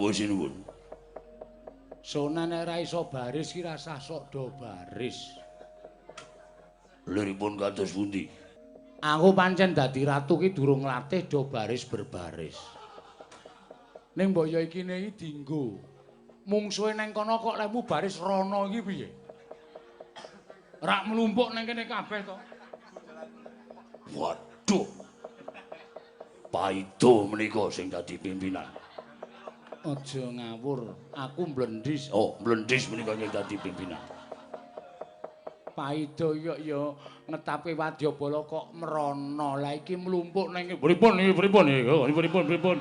Dawuh sinuwun. Sonan nek ora iso baris ki rasah sok do baris. Liripun kados pundi? Aku pancen dadi ratu ki durung nglatih do baris berbaris. Ning mbok ya iki ne iki dinggo. Mungsuhe nang kono kok lemu baris rono iki piye? Rak mlumpuk nang kene kabeh to. Waduh. Paido menika sing dadi pimpinan. Aja ngawur, aku mblendhis. Oh, mblendhis menika sing dadi pimpinan. Paido yo ya ngetape wadyabala kok mrono. Lah iki mlumpuk nang pripun niki pripun niki? Pripun pripun?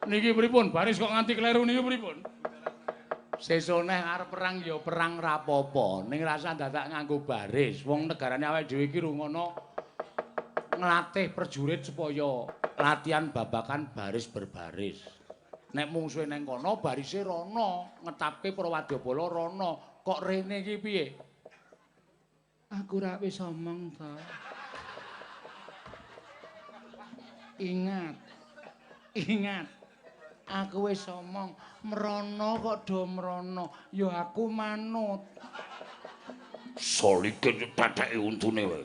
Niki pripun? Baris kok nganti kleru niki pripun? Sesone arep perang ya perang rapopo, ning rasa dadak nganggo baris. Wong negarane awake dhewe iki rungono nglatih prajurit supaya latihan babakan baris berbaris. Nek mungsuhe nang kono barise rono, ngetapke para wadyabala rono. Kok rene iki piye? Aku ra wis omong to. Ingat. Ingat. Aku wis omong mrono kok do mrono, ya aku manut. Solikin teteke untune wae.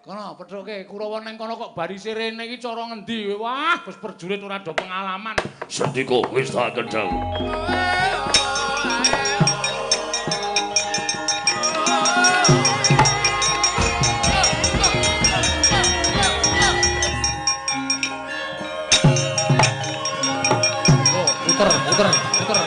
Kono pethuke Kurawa nang kono kok barise rene iki cara ngendi? Wah, wis prajurit ora do pengalaman. Sendika wis tak kendhang. Puter, puter, puter.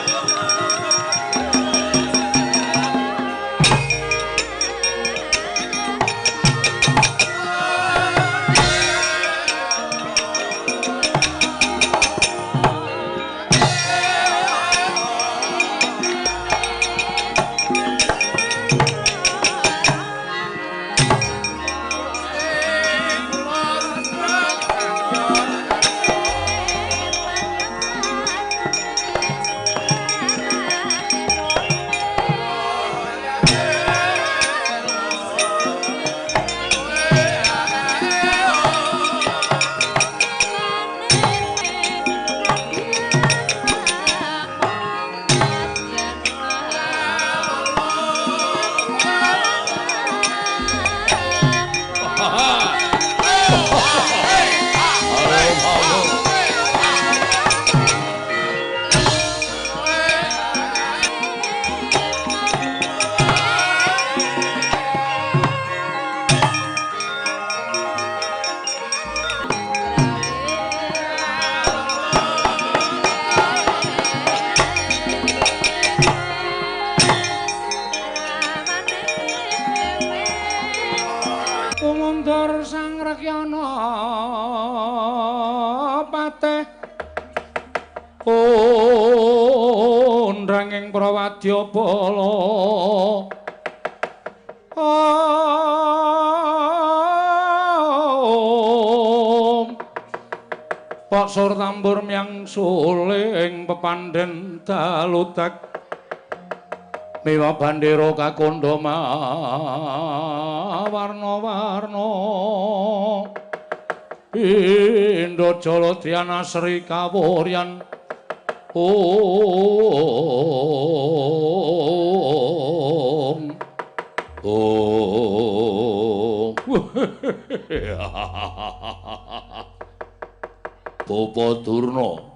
Prawadyabala Om Pak sur tambur myang suling pepandhen dalutek miwa bandera kakondha warna-warna Indra Jala Dhyana Sri Kawuryan. Om. Om. Bapa Durna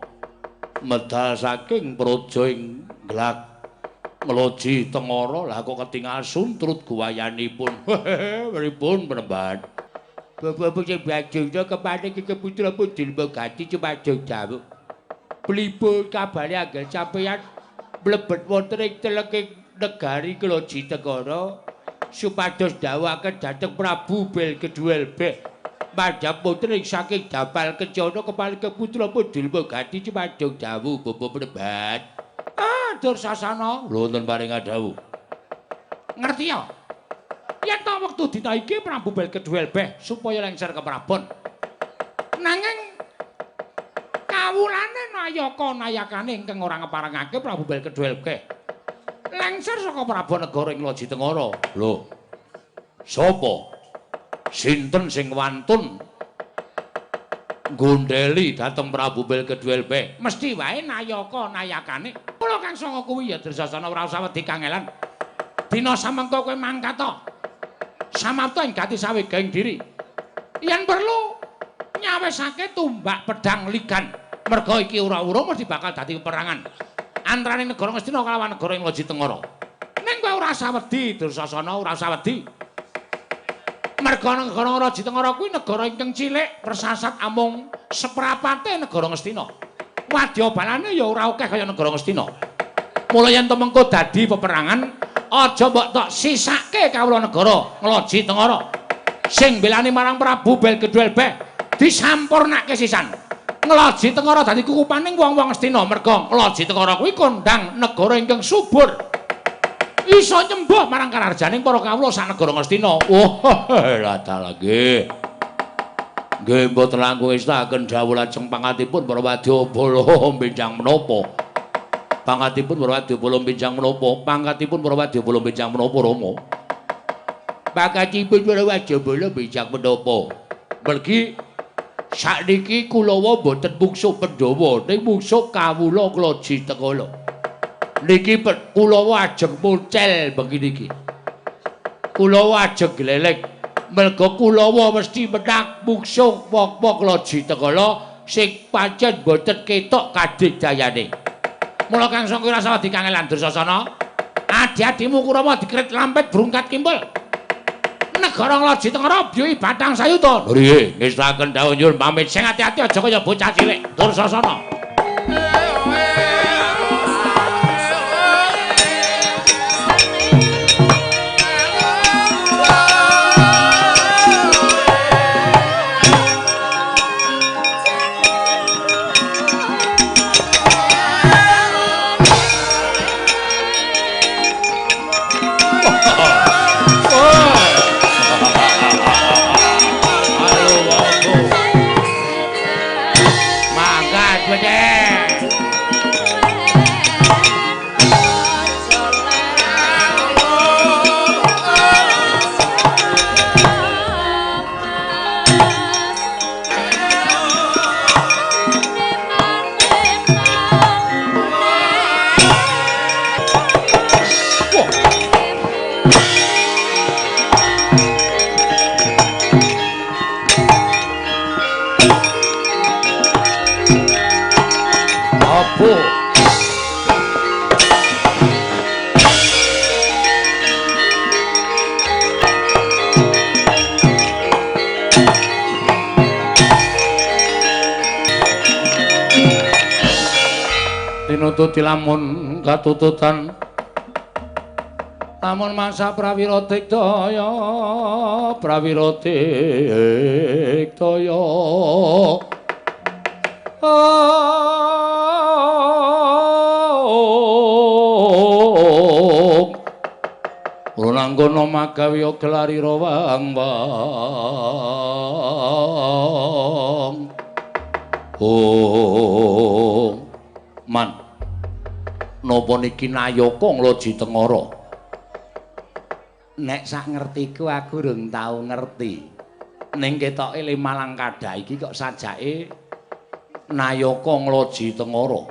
medal saking praja ing Glak Ngloji Tengara lah kok ketingal suntrut guwayanipun. Pripun penemban? Bapak sing bajungna kepane iki putra Pudilma Gati Cumadung Dawuk. Pripun kabare anggel sampeyan mlebet wonten ing teleking negari Kloji Tengara supados ndhawuhaken dhateng Prabu Belgeduelbeh mandhap wonten ing saking dampal kencana kepane putra Pudilma Gati Cumadung Dawuk Bapak penemban. Ah, Dursasana, wonten paring dawuh. Ngerti ya? Yen ta wektu dina iki Prabu Belgeduelbeh supaya lengser ke Prabon. Nanging kawulane nayaka nayakane ingkang ora ngeparengake Prabu Belgeduelbeh lengser saka Prabon negara ing Loji Tengara. Lho. Sapa? Sinten sing wantun Gondeli dhateng Prabu Belgeduelbe. Mesti wae nayaka nayakane. Kula Kang Sanga kuwi ya Dursasana ora usah wedi kangelan. Dina samengko kowe mangkat ta. Samapta ing gati sawegaing diri. Yen perlu nyawisake tumbak pedang ligan. Merga iki ora-ora mesti bakal dadi peperangan antarane negara Ngastina kalawan negara ing Loji Tengara. Ning kowe ora usah wedi Dursasana, ora usah wedi. Merga negara Loji Tengara kuwi negara ingkang cilik, persasat amung seprapate negara Ngastina. Wadyabalane ya ora akeh kaya negara Ngastina. Mula yen tumengko dadi peperangan, aja mbok tok sisake kawula negara Ngloji Tengara. Sing mbelani marang Prabu Belgeduelbe disampurnake sisan. Ngloji Tengara dadi kukupaning wong-wong Ngastina merga Ngloji Tengara kuwi kondang negara ingkang subur. Iso nyembuh marang kararjaning para kawula sak negara Ngastina. Oh, lha dalah nggih. Nggih mboten langkung estaken dawuh lajeng pangkatipun para wadyabala benjang menapa? Pangkatipun para wadyabala benjang menapa? Pangkatipun para wadyabala benjang menapa, Rama? Pangkatipun para wadyabala benjang menapa? Mergi sakniki kulawa mboten mungsuh Pandhawa, ning mungsuh kawula Ngloji Tengara. Niki kulawa ajeng muncel bengi niki. Kulawa ajeng gleleng. Merga kulawa mesti menang mungsuh wong-wong Ngloji Tengara sing pancen mboten ketok kadigdayane. Mula Kang Sanga ora usah dikangelan Dursasana. Adi-adimu Kurawa dikrit lampet brungkat kimpul. Negara Ngloji Tengara biyuhi batang sayuta. Nggih, ngestaken dawuh nyuwun pamit. Sing ati-ati aja kaya bocah cilik. Dursasana. Tinututi lamun katututan lamun masa prawira digdaya prawira digdaya Runanggono magawi gelari rawang wang. Oh man, napa niki nayaka Ngloji Tengara? Nek sak ngertiku aku rung tau ngerti. Ning ketoke Limalang Kadah iki kok sajake nayaka Ngloji Tengara.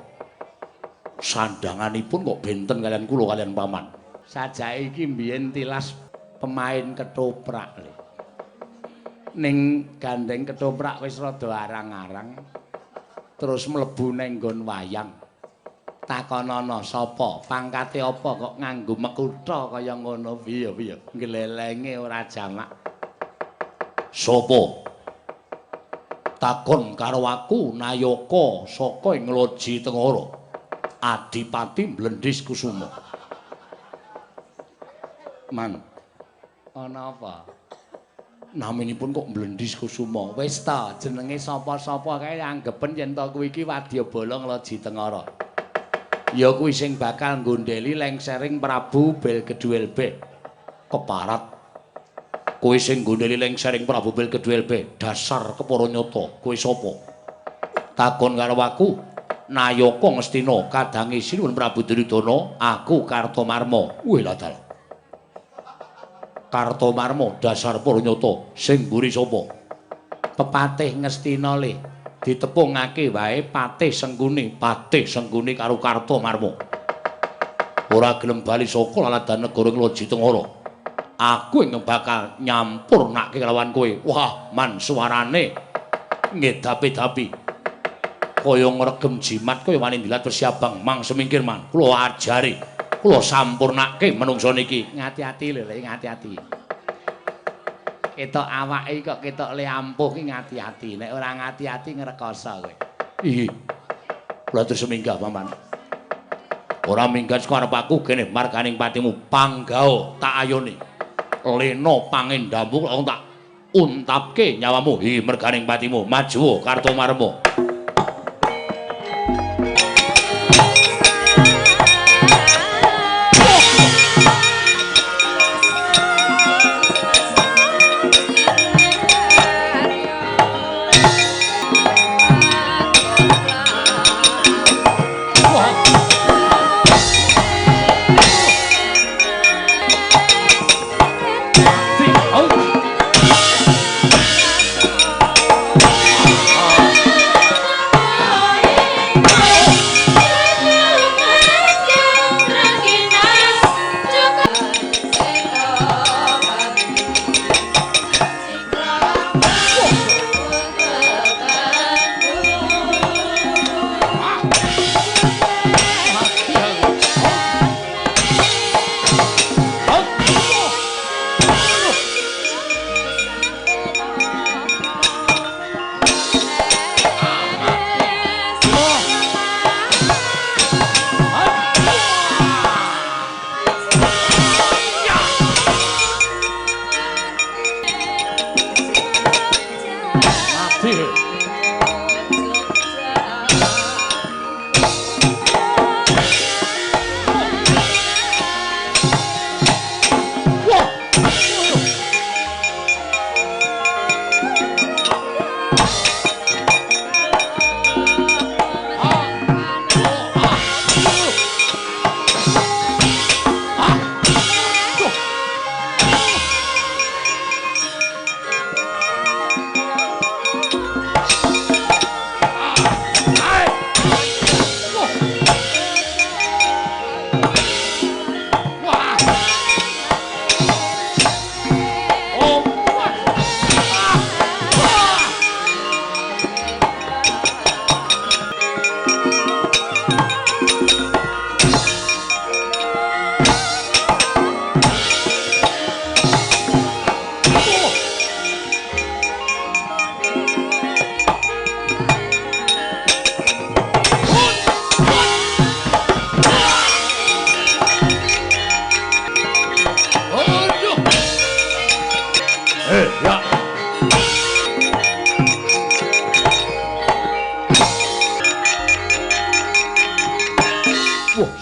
Sandanganipun kok benten kalian kula kalian paman. Sajake iki mbiyen tilas pemain ketoprak lho. Ning gandeng ketoprak wis rada arang-arang. Terus mlebu nang nggon wayang. Takonono sapa, pangkate apa kok nganggo mekutha kaya ngono piye piye. Glelenge ora jamak. Sapa? Takon karo aku nayaka saka ing Ngloji Tengara. Adipati Blendhis Kusuma. Man, ana apa? Naminipun kok Blendhis Kusuma. Wis ta, jenenge sapa-sapa kae anggepen yen ta kuwi iki wadyabala Ngloji Tengara. Ya kuwi sing bakal nggondheli lengsering Prabu Belgeduelbe. Keparat. Kowe sing nggondheli lengsering Prabu Belgeduelbe, dasar kepara nyata. Kowe sapa? Takon karo aku, nayaka Ngastina kadange Sinuwun Prabu Duryudana, aku Kartomarma. Wih lha dalah. Kartomarma dasar para nyata, sing mburi sapa? Pepatih Ngastina le. Ditepungake wae Patih Sengkuni, Patih Sengkuni karo Kartomarma. Ora gelem bali saka laladan negara Kloji Tengara. Aku ingkang bakal nyampurnake kelawan kowe. Wah, man suarane ngedapi-dapi. Kaya ngregem jimat kaya wani ndilat persiabang mang semingkir man. Kula ajari, kula sampurnake menungsa niki. Ngati-ati lho, Lek, ngati-ati. Ketok awake kok ketok le ampuh ki ngati-ati. Nek ora ngati-ati ngrekoso kowe. Iya. Kula terus minggah, Paman. Ora minggat saka arep aku kene marganing patimu panggao tak ayone. Lena pangendamu kok tak untapke nyawamu. Hi merganing patimu maju Kartomarma.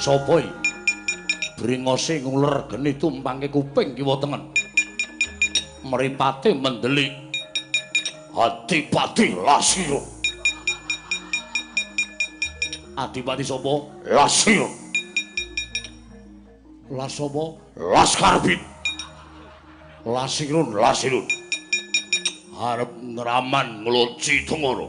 Sapa iki? Bringose nguler geni tumpangke kuping kiwa tengen. Mripate mendelik. Adipati Lasira. Adipati sapa? Lasira. Las sapa? Laskarbit. Lasirun, Lasirun. Arep ngraman ngloci Tengara.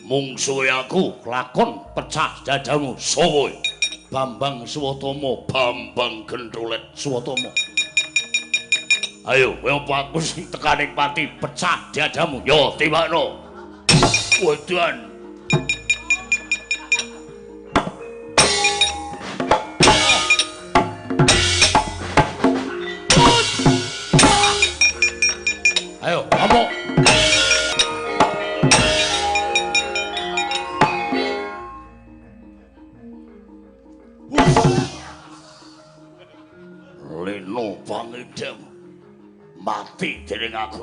Mungsuhe aku lakon pecah dadamu. Sapa? Bambang Suwatama, Bambang Gendrolet Suwatama. Ayo, kowe apa aku sing tekaning pati pecah dadamu? Yo, timbakno. Wedan. Ayo, ngamuk. Leno pangidem mati dening aku.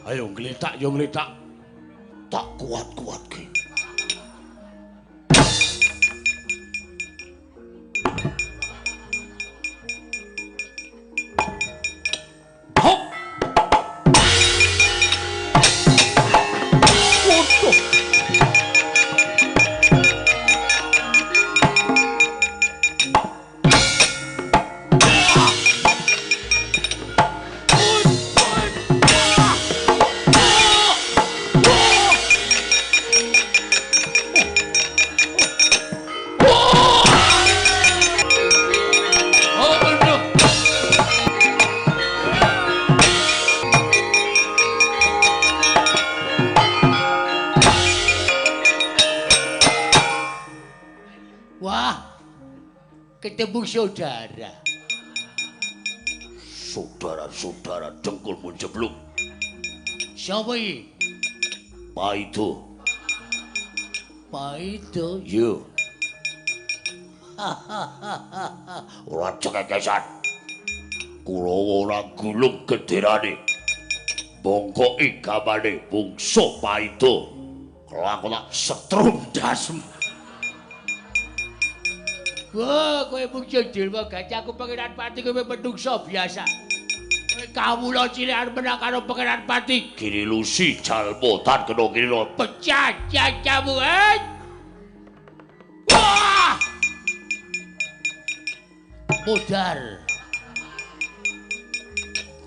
Ayo ngletak yo ngletak. Tak kuat-kuatke. Hop. Waduh. Wah. Ketemu saudara. Saudara-saudara dengkulmu jeblok. Sapa iki? Paido. Paido? Iya. Ora cekekesan. Kurawa ora gulung genderane. Bongkoki gamane bangsa Paido. Kelakon tak setrum dasmu. Wah, kowe mungsu Dilma Gati, aku Pangeran Pati, kowe menungso biasa. Kowe kawula cilik arep menang karo Pangeran Pati. Giri lusi jalma tan kena kira pecah cacamu. Wah! Modar.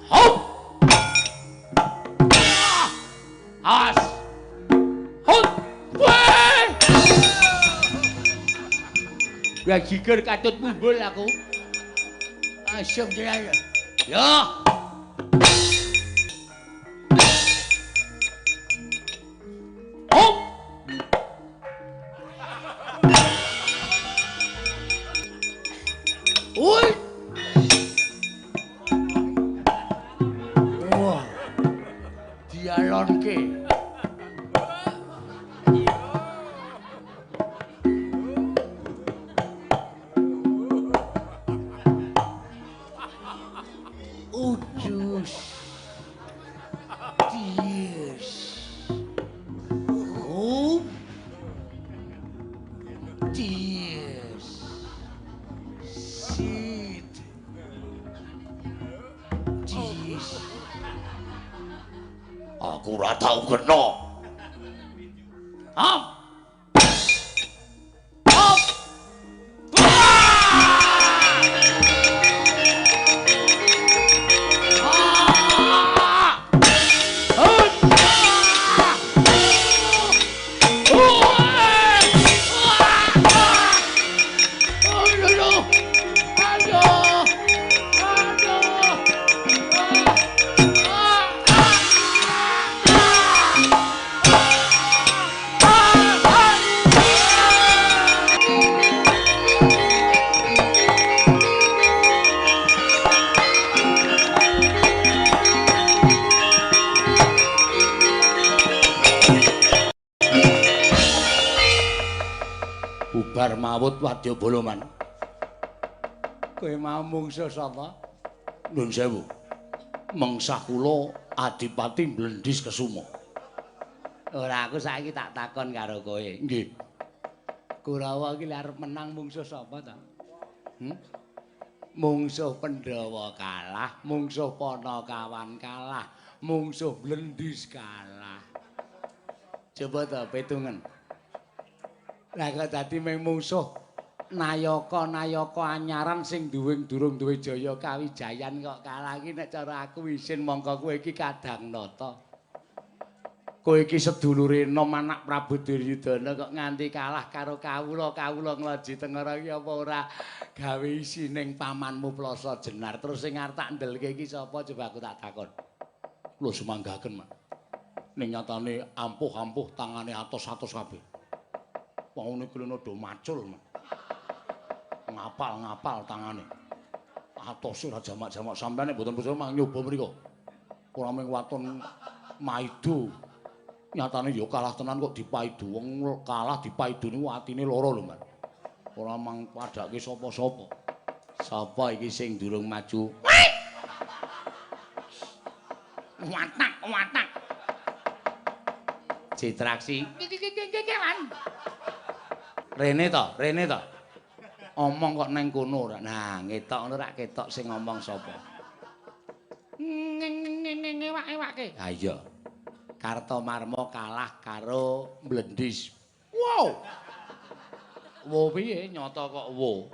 Hop. Awas. Hop. Wah! Ya jiger katut mumbul aku. Asem tenan. Ya. Hop. Ui. Wah. Dialonke. Aku ora tau kena. Hop. Hop. Bubar mawut wadyabala man. Kowe mau mungsuh sapa? Nuwun sewu. Mengsah kula Adipati Blendis Kesuma. Ora, aku saiki tak takon karo kowe. Nggih. Kurawa iki arep menang mungsuh sapa ta? Mungsuh Pandhawa kalah, mungsuh Panakawan kalah, mungsuh Blendis kalah. Coba ta petungen. Lah kok dadi mung mungsuh nayaka-nayaka anyaran sing duwe durung duwe jaya kawijayan kok kalah iki nek cara aku isin mongko kowe iki kadang nata. Kowe iki sedulure enom anak Prabu Duryudana kok nganti kalah karo kawula-kawula Ngloji Tengara iki apa ora gawe isining pamanmu Plasa Jenar. Terus sing arep tak ndelke iki sapa coba aku tak takon. Kula sumanggaken, Mak. Ning nyatane ampuh-ampuh tangane atos-atos kabeh. Wong niku lho do macul, Mak. Ngapal-ngapal tangane. Atos ora jamak-jamak sampeyan nek mboten percaya mang nyoba mriku. Ora mung waton maido. Nyatane ya kalah tenan kok dipaidu. Wong kalah dipaidu niku atine lara lho, Mas. Ora mang padhake sapa-sapa. Sapa iki sing durung maju? Watak, watak. Citraksi. Kewan. Rene to, rene to. Omong kok neng kono ora. Nah, ngetok ngono rak ketok sing ngomong sapa. Ngewak-ewake. Ha iya. Kartomarma kalah karo Blendis. Wow. Wo piye nyata kok wo?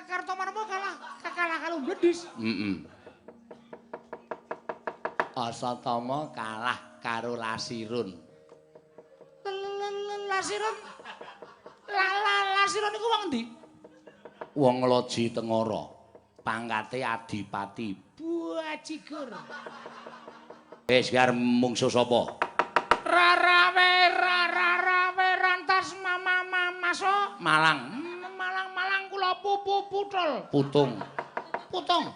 Kartomarma kalah kalah karo Blendis. Heeh. Asatama kalah karo Lasirun. Lasirun. Lasirun iku wong endi? Wong Loji Tengara. Pangkate adipati. Buajigur. Wis arep mungsuh sapa? Rarawe rarawe rantas mama Maso Malang. Malang Malang kula putul. Putung. Putung.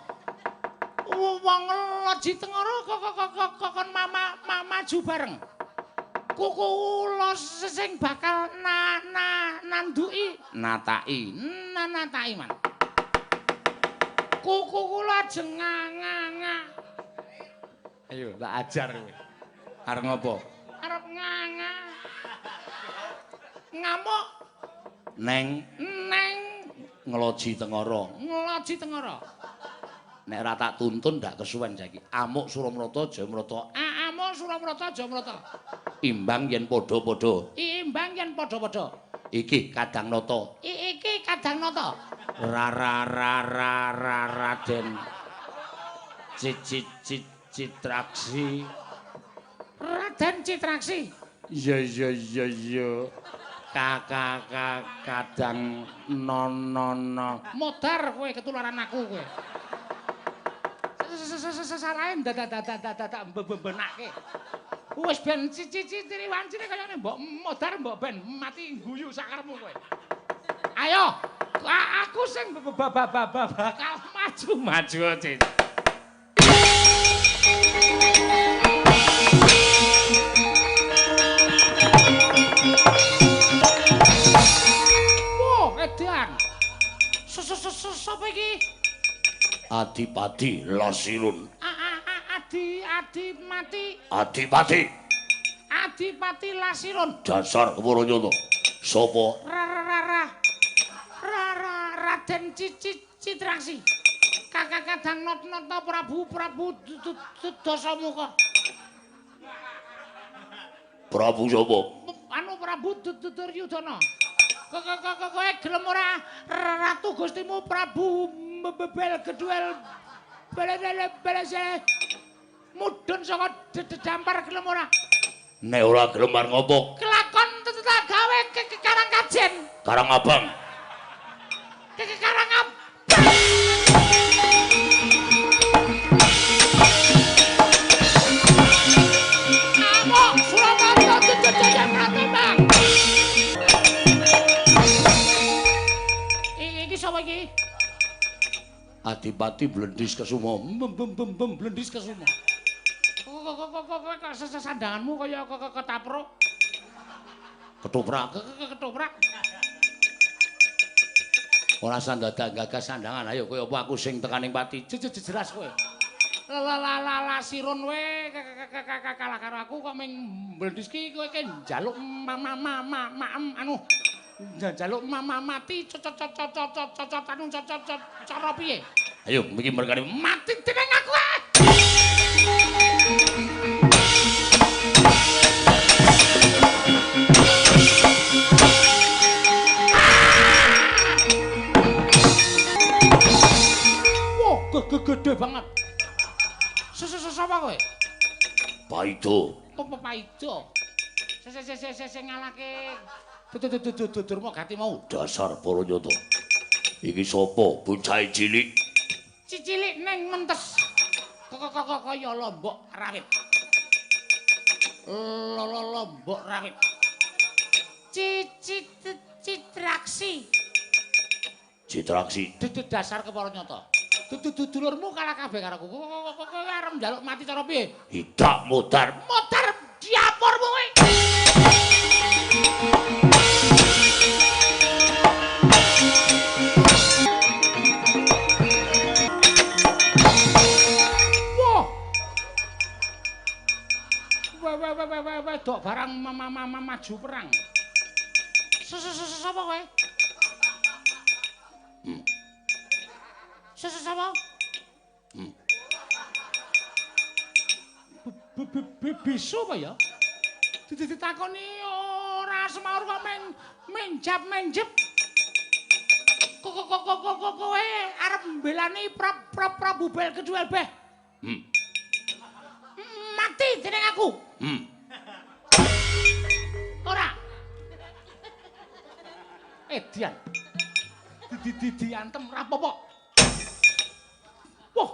Wong Loji Tengara kokon mama maju bareng. Kula sing bakal na nanduki nataki nataki man. Kuku kula ajeng nga. Ayo tak ajar kowe. Arep ngopo? Arep nga. Ngamuk neng neng Ngloji Tengara. Ngloji Tengara. Nek ora tak tuntun ndak kesuwen saiki. Amuk Suramrata Jayamrata. Amuk Suramrata Jayamrata. Imbang yen padha-padha. Imbang yen padha-padha. Iki Kadang Nata. Iki Kadang Nata. Ra ra ra ra ra Raden Citraksi. Raden Citraksi. Iya iya iya iya. K K K Kadang no no no. Modar kowe ketularan aku kowe. Sesalahe dadak mbebenake. Wis ben ciciciri wancine kaya ngene mbok modar mbok ben mati guyu sakarepmu kowe. Ayo, aku sing bakal maju maju Cit. Wah, edan. Sapa iki? Adipati Lasirun. Adi adi mati. Adipati. Adipati Lasirun. Dasar kepara nyata. Sapa? Ra ra ra. Ra ra Raden Citraksi. Kakak Kadang Nata Prabu Prabu Dasamuka. Prabu sapa? Anu Prabu Duryudana. Kowe gelem ora Ratu Gustimu Prabu Bebel Geduel Belele mudhun saka dampar gelem ora? Nek ora gelem arep ngopo? Kelakon tetep gawe Karang Kajen. Karang Abang. Karang Abang. Amok Surakarta Jayamrata Bang. Iki sapa iki? Adipati Blendis Kesuma. Bem Blendis Kesuma. Kok sesandanganmu kaya ketapruk. Ketoprak. Ketoprak. Ora sandadak gagas sandangan. Ayo kowe apa aku sing tekaning pati. Jelas kowe. La la la la sirun we kalah karo aku kok ming Blendis ki kowe ki njaluk mama maem anu. Njaluk mama mati cocot cocot anu cocot cara piye? Ayo iki mergane mati dening aku. Wah, gede banget. Sapa kowe? Paido. Apa Paido? Sing ngalahke Durma Gati mau. Dasar para nyata. Iki sapa bocah cilik? Cicilik ning mentes. Kok kaya lombok rawit. Lombok rawit. Citraksi. Citraksi. Dasar kepara nyata. Dulurmu kalah kabeh karo aku. Kowe arep njaluk mati cara piye? Hidak modar. Modar diapurmu kowe. Wah. Wedok barang maju perang. Sapa kowe? Sapa? Bisu apa ya? Ditakoni ora semaur kok menjap-menjep. Kok kowe arep mbelani Prabu Bel Kedua Beh. Mati dening aku. Ora. Edian. Diantem ra apa-apa. Wah.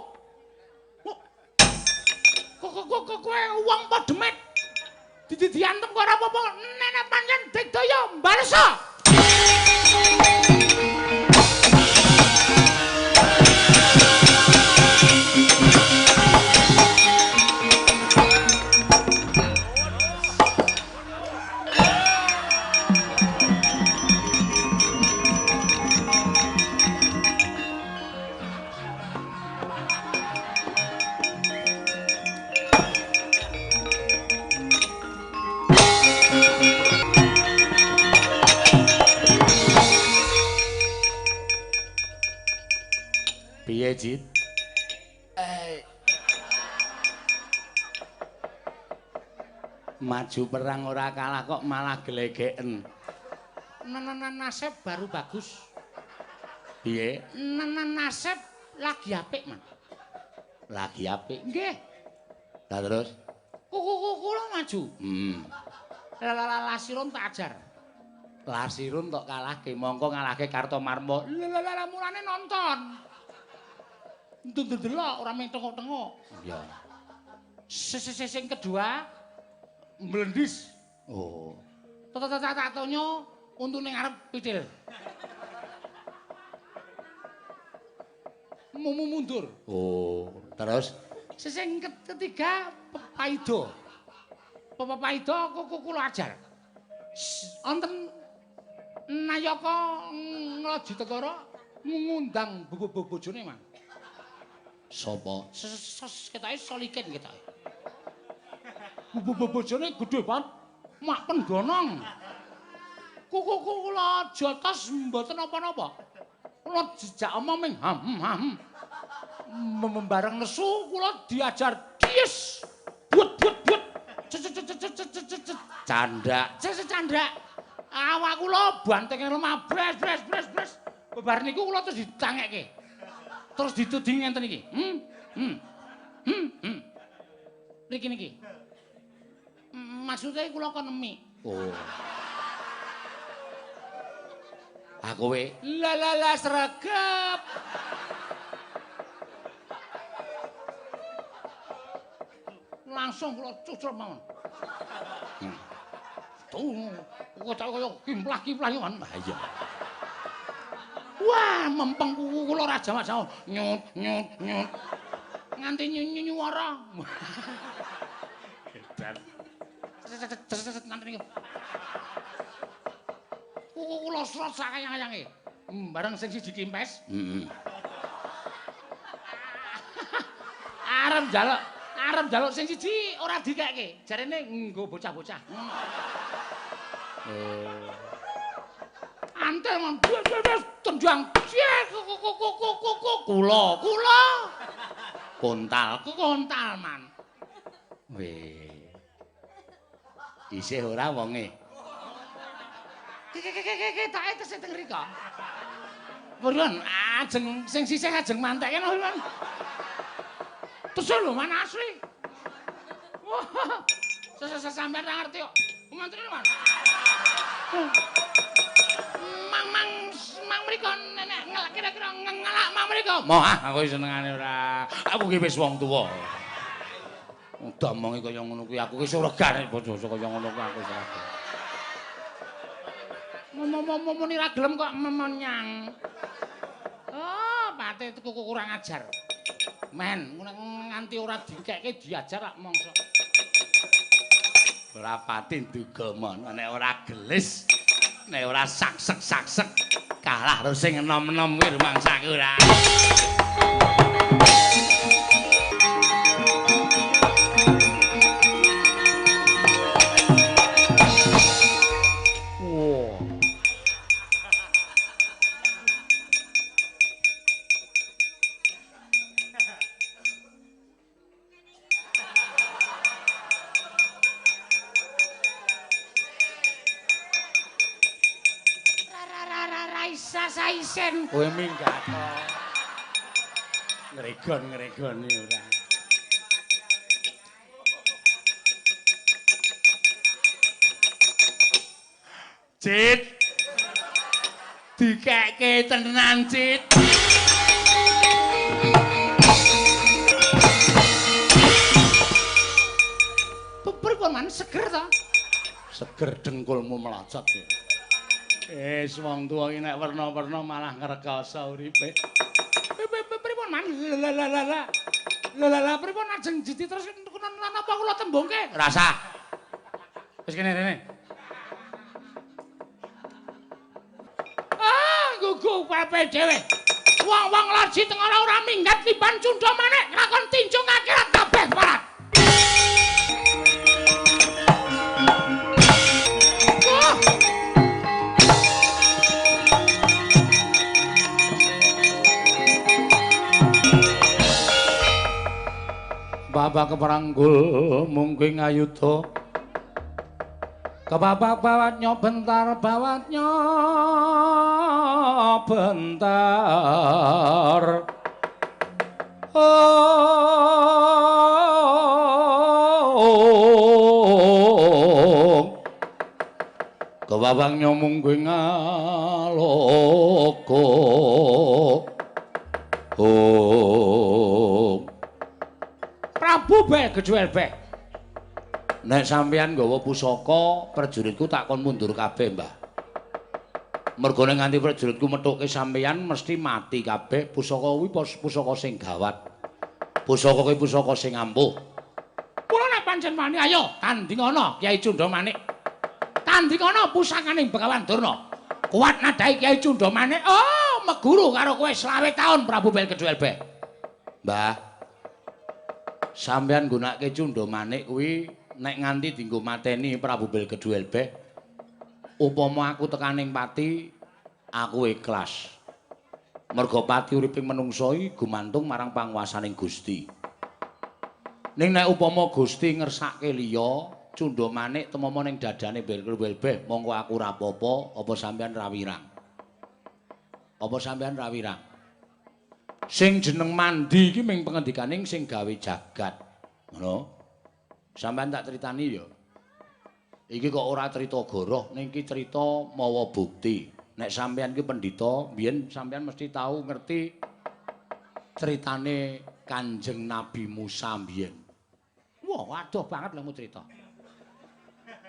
Kok kowe wong apa demit? Diantem kok ora apa-apa. Nenek pancen digdaya mbalesa. Piye, Cit? Maju perang ora kalah kok malah glegeken. Nasib baru bagus. Piye? Nasib lagi apik, Man. Lagi apik? Nggih. Lah terus? Kula maju. Lah Lasirun tak ajar. Lasirun tok kalahke, mongko ngalahke Kartomarmo. Lah mulane nonton. Ndelok ora mung tengok-tengok. Iya. Sing kedua mlendis. Oh. Tak tonyo untune ngarep pitil. Mumu mundur. Oh, terus sing ketiga Pepaido. Pepaido kula ajar. Wonten Nayaka Nglaji Tegara ngundang bojone, Mang. Sapa? Ketoke Solikin ketoke. Bojone gedhe banget, mak pendonong. Kuku kula jotos mboten napa-napa. Kula jejak omong ming ham ham. Bareng nesu kula diajar dies. But but but. Candak. Candak. Awak kula bantenge lemah bres bres bres bres. Bebar niku kula terus ditangekke. Terus dituding ngenten iki. Niki niki. Maksudnya kula kon nemi. Oh. Ah kowe. La la la sregep. Langsung kula cucur mawon. Tuh, kok kaya kimplah-kimplah yo, Man. Ha iya. Wah, mempeng kuku kula ora jamak-jamak. Nyut nyut nyut. Nganti nyuwara. Edan. Nganti niku. Kuku kula srot sak kayang-kayange. Bareng sing siji kimpes. Heeh. Arep njaluk sing siji ora dikekke. Jarene nggo bocah-bocah. Antel mon tendang. Kula, kula. Kontal, kontal, Man. Weh. Isih ora wonge. Ketoke tesih teng mriko. Purun ajeng sing sisih ajeng mantekke lho, Man. Tesih lho, Man, asli. Wah. Sampeyan ra ngerti kok. Mantri lho, Man. Mang mang mang mriko nenek ngelak kira-kira ngelak mang mriko. Moh ah aku senengane ora. Aku ki wis wong tuwa. Ndomongi kaya ngono kuwi aku ki surga nek basa kaya ngono kuwi aku ora. Muni ra gelem kok memenyang. Oh, pate kuku kurang ajar. Men, nganti ora dikekke diajar lak mongso. Ora pati nduga mon, nek ora gelis, nek ora saksek-saksek kalah karo sing enom-enom kuwi rumangsaku ora. Saisen kowe minggat to. Ngregon-ngregoni ora. Cit. Dikekke tenan, Cit. Pripun, Man? Seger to? Seger dengkulmu melacot. Wis wong tuwa iki nek werna-werna malah ngrekoso uripe. Pripun, Man? La la la la. La la la pripun ajeng jiti terus napa kula tembungke? Ora sah. Wis kene rene. Ah, gugu pepe dhewe. Wong-wong Laji Tengara ora minggat tiban cundha manik lakon tinjung akhirat kabeh parat. Kepapak keperanggul mungking ayuda. Kepapak bawatnya bentar, bawatnya bentar. Oh, kewawangnya mungguh ngaloka. Oh, Prabu Bel Gedhuel Beh. Nek sampeyan nggawa pusaka, prajuritku tak kon mundur kabeh, Mbah. Mergo nek nganti prajuritku methuke sampeyan mesti mati kabeh. Pusaka kuwi pusaka sing gawat. Pusaka kuwi pusaka sing ampuh. Kula nek pancen wani ayo tandingana Kyai Cundha Manik. Tandingana pusakaning Begawan Durna. Kuat nadai Kyai Cundha Manik. Oh, meguru karo kowe 25 taun Prabu Bel Gedhuel Beh. Mbah, sampeyan nggunakake Cundha Manik kuwi nek nganti dienggo mateni Prabu Bel Gedhuel Beh, upama aku tekaning pati, aku ikhlas. Mergo pati uriping menungsa iki gumantung marang panguwasaning Gusti. Ning nek upama Gusti ngersake liya, Cundha Manik temama ning dadane Bel Gedhuel Beh, mongko aku ora apa-apa, apa sampeyan ra wirang? Apa sampeyan ra wirang? Sing jeneng mandi iki ming pengendikaning sing gawe jagat. Ngono. Sampeyan tak critani ya. Iki kok ora crita goroh, ning iki crita mawa bukti. Nek sampeyan ki pendhita, biyen sampeyan mesti tahu ngerti critane Kanjeng Nabi Musa biyen. Wah, waduh banget lho mu crita.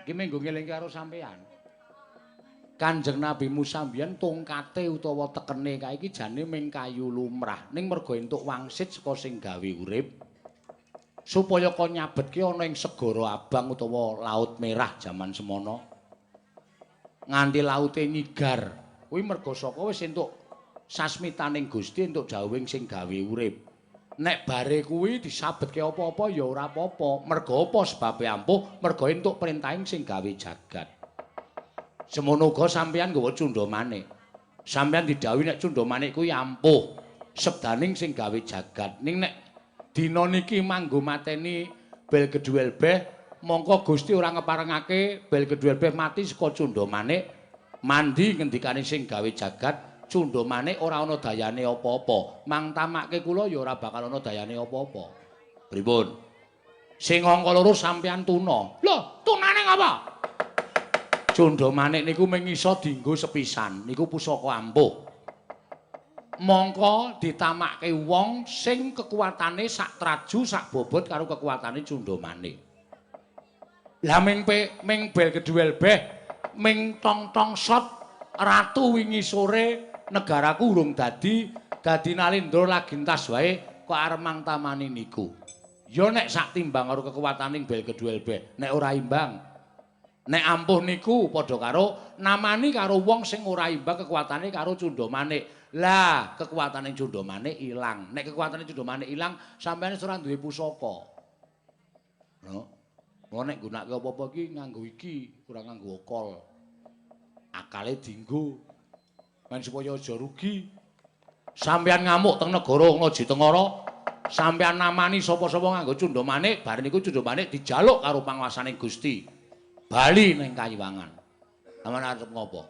Iki mung ngelingke karo sampeyan. Kanjeng Nabi Musa biyen tongkate utawa tekene kae iki jane ming kayu lumrah, ning mergo entuk wangsit saka sing gawe urip. Supaya kon nyabetke ana ing segara abang utawa laut merah jaman semono. Nganti laute nyigar. Kuwi mergo saka wis entuk sasmitaning Gusti, entuk dawuhing sing gawe urip. Nek bare kuwi disabetke apa-apa ya ora apa-apa. Mergo apa sebabe ampuh? Mergo entuk perintahing sing gawe jagat. Semono uga sampeyan nggawa Cundha Manik. Sampeyan didhawuhi nek Cundha Manik kuwi ampuh, sebdaning sing gawe jagat. Ning nek dina niki manggo mateni Bel Gedhuel Beh, mongko Gusti ora ngeparengake Bel Gedhuel Beh mati saka Cundha Manik. Mandi ngendikane sing gawe jagat, Cundha Manik ora ana dayane apa-apa. Mang tamake kula ya ora bakal ana dayane apa-apa. Pripun? Sing angka loro sampeyan tuna. Lho, tunane ngapa? Cundha Manik niku mung iso dienggo sepisan, niku pusaka ampuh. Mongko ditamakke wong sing kekuatane sak traju sak bobot karo kekuatane Cundha Manik. Lah ming Bel Gedhuel Beh, ming tong-tong sot ratu wingi sore negaraku urung dadi, dadi Nalindra lagi entas wae kok arep mang tamani niku. Ya nek sak timbang karo kekuatane Bel Gedhuel Beh, nek ora imbang. Nek ampuh niku padha karo namani karo wong sing ora imbang kekuatane karo Cundha Manik. Lah, kekuatane Cundha Manik ilang. Nek kekuatane Cundha Manik ilang, sampeyan wis ora duwe pusaka. Ngono. Ngono nek nggunakake apa-apa iki nganggo iki, ora nganggo akal. Akale dienggo men supaya aja rugi. Sampeyan ngamuk teng negara Ngaji Tengara, sampeyan namani sapa-sapa nganggo Cundha Manik, bar niku Cundha Manik dijaluk karo panguwasaning Gusti. Bali ning Kayiwangan. Sampeyan arep ngopo?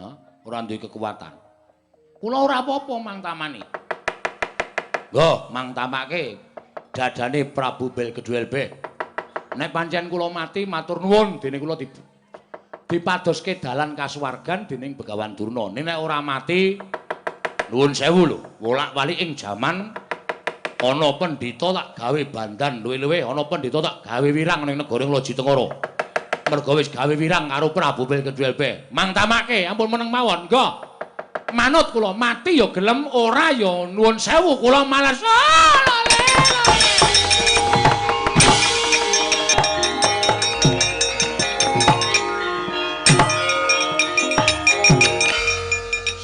Hah? Ora duwe kekuatan. Kula ora apa-apa mang tamani. Nggo, mang tamake dadane Prabu Bel Gedhuel Beh. Nek pancen kula mati matur nuwun dene kula dipadoske dalan kasuwargan dening Begawan Durna. Nek ora mati nuwun sewu lho, wolak-walik ing jaman ana pendhita tak gawe bandan luwe-luwe, ana pendhita tak gawe wirang ning negara Nglaji Tengara. Mergo wis gawe wirang karo Prabu Bel Gedhuel Beh. Mang tamake, ampun meneng mawon. Nggo. Manut kula mati ya gelem, ora ya nuwun sewu kula males. Ah, lale, lale.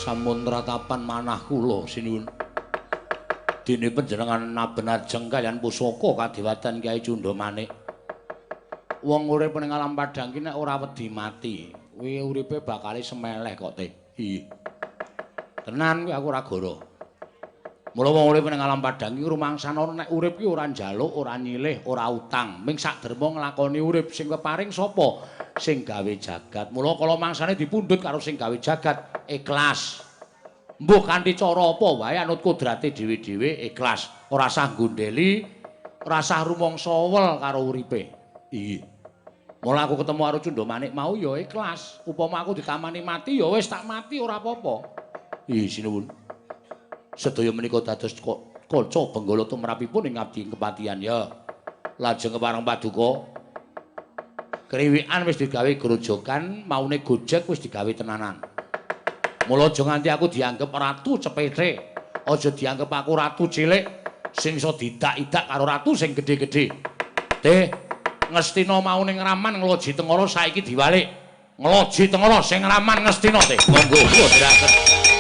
Sampun ratapan manah kula sinuwun. Dene panjenengan naben ajeng kaliyan pusaka kadewatan Kyai Cundha Manik. Wong urip ning alam padhang ki nek ora wedi mati, kuwi uripe bakale semeleh kok teh. Iya. Tenan kuwi aku ora goro. Mula wong urip ning alam padang iki rumangsane nek urip ki ora njaluk, ora nyilih, ora utang. Ming sak derma nglakoni urip sing peparing sapa? Sing gawe jagat. Mula kala mangsane dipundhut karo sing gawe jagat ikhlas. Mbuh kanthi cara apa wae anut kodrate dhewe-dhewe ikhlas. Ora sah nggondheli, ora sah rumangsa wel karo uripe. Iya. Mula aku ketemu karo Cundha Manik mau ya ikhlas. Upama aku ditamani mati ya wis tak mati ora apa-apa. Iya sinuwun. Sedaya menika dados kaca benggala tumrapipun ing abdi kepatihan ya. Lajeng kepareng paduka kriwikan wis digawe grojogan, maune Gojek wis digawe tenanan. Mula aja nganti aku dianggep ratu cepete. Aja dianggep aku ratu cilik sing iso didak-idak karo ratu sing gedhe-gedhe. Teh, Ngastina maune ngraman Ngloji Tengara saiki diwalik. Ngloji Tengara sing ngraman Ngastina teh. Monggo kula dherekaken.